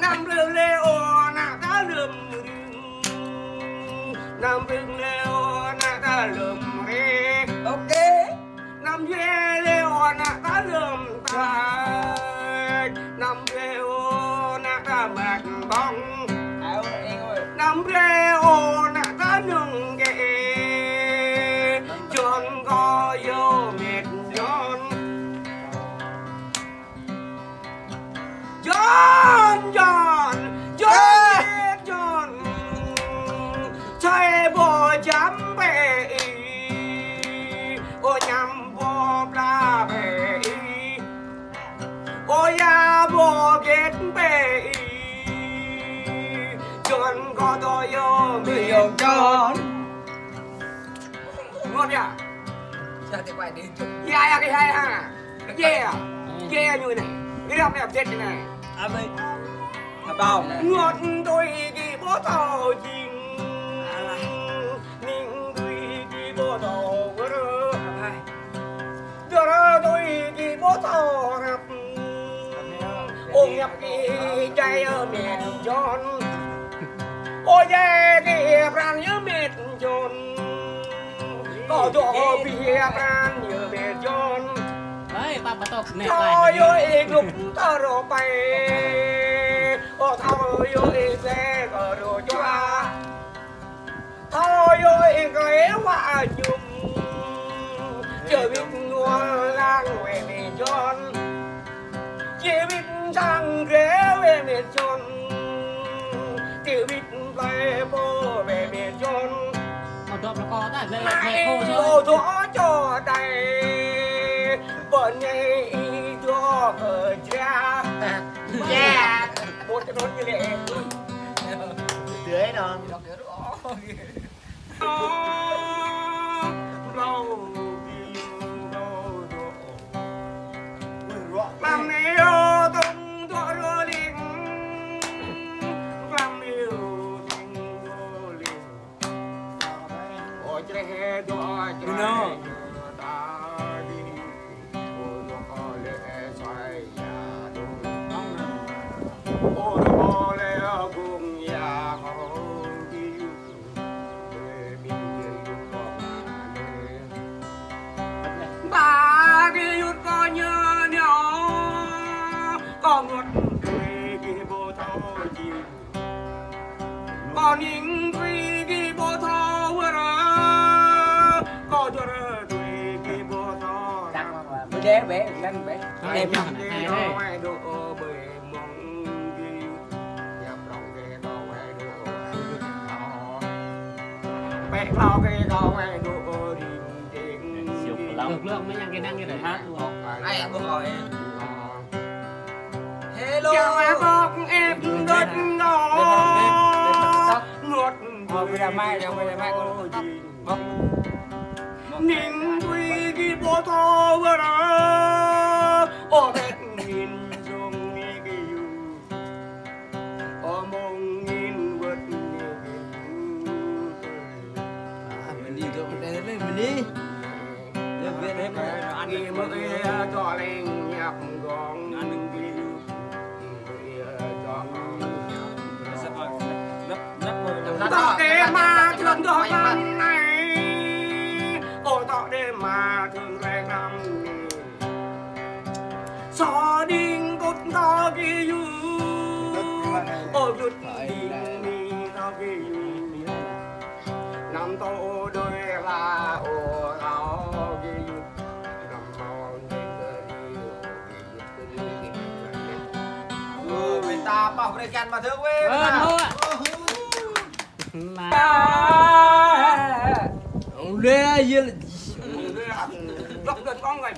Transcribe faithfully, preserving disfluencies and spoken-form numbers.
Năm brơi lĕ ơ ană ta lơ̆m rĭng. Năm brơi lĕ ơ ană ta lơ̆m rĭng. Ok. Năm brơi lĕ ơ ană ta lơ̆m tač. Năm brơi ơ ană ta măt ƀơ̆ng. Năm brơi ơ ană ta nơ̆ng kĕ. Djŏn kơ yơh mĕt djŏn. Djŏn, djŏn, djŏn, djŏn. Čai ƀu čăm bĕ ih. Ơ ñăm ƀu pla bĕ ih. Ơ ya ƀu gĕt bĕ ih. Djŏn kơ tơ yơh mĕt djŏn. Ngŏt ya. Ya, ya, kơ hai ha. Ye, ye ñu anai. Kơ răm anai, update anai. Abih. Abao. Ngŏt tui kơ ƀu thâo jing. Alah. Ning tui kơ ƀu thâo wơr. Abih. Dơr tui kơ ƀu thâo răp. Ơ ñăp kơ djai yơh mĕt djŏn. Ơ djai kơ pran yơh mĕt djŏn. Kơ dŏ kơ pih pran yơh mĕt djŏn. Ơi, pap ƀa tŏk nĕ. Thâo yơh ih glŭk tơrô pai. Ơ thâo yơh ih tơrô čua. Thâo yơh ih kơ ih wa ñum. Čơ wĭt ngua lang wĕ mĕt djŏn. Čơ wĭt sang grê wĕ mĕt djŏn. Čơ wĭt plơi pô wĕ mĕt djŏn. Ơ dŏ plơi pô ta, lĕ, lĕ, lĕ, ih pô, ƀu dŏ čô đai. Bơ ñai ih dŏ kơ jra. Jra. Ƀu čơnŭn ñu lĕ. Tui anai. Ba kơ yŭt kơ ñu ñu, kơ ngŏt tui kơ ƀu thâo jing. Kơ ning tui kơ ƀu thâo wơr, kơ dơr tui kơ ƀu thâo răp. Bơ đe bĕ, lăng bĕ. Ơi, đe bĕ. Ơi, ơi. Đe bĕ. Pĕ klâo kơ kâo wai dŏ ring ding. Siu pulang. Lơ̆m mơ̆ yang kơ năng kơ hă. Ai, ƀu kâo ih. Hello. Chào các con, em đốt ngó. Ngọt. Ơ, bây giờ mai, bây giờ mai con. Ning tui kơ ƀu thâo wơr. Ơ, mĕt min jong mi kơ yu. Ơ, mong min wơt mi kơ yu. Ơ, mơni dŏ mơdeh lĕ, mơni. Lĕ wơt lĕ, mơni. Ơ, mơni dŏ leng ñăp gong. Ơ, mơni dŏ leng ñăp gong. Tŏ đe ma thơ̆ng dŏ pran anai. Ơ, tŏ đe ma thơ̆ng rai pran anai. Sô đing kŭt tŏ kơ yu. Ơ, kŭt đing mi tŏ kơ yu. Năm tŏ đôi la ơ tŏ kơ yu. Năm mâu đing kơ yu. Ơ, mĕt ta pah bơrơkan mă thơ̆ng wĕ. Ơ, mĕt ta. Thơ̆ng. Ơ, lĕ, yơh. Dŏ, dŏ, kông kơi.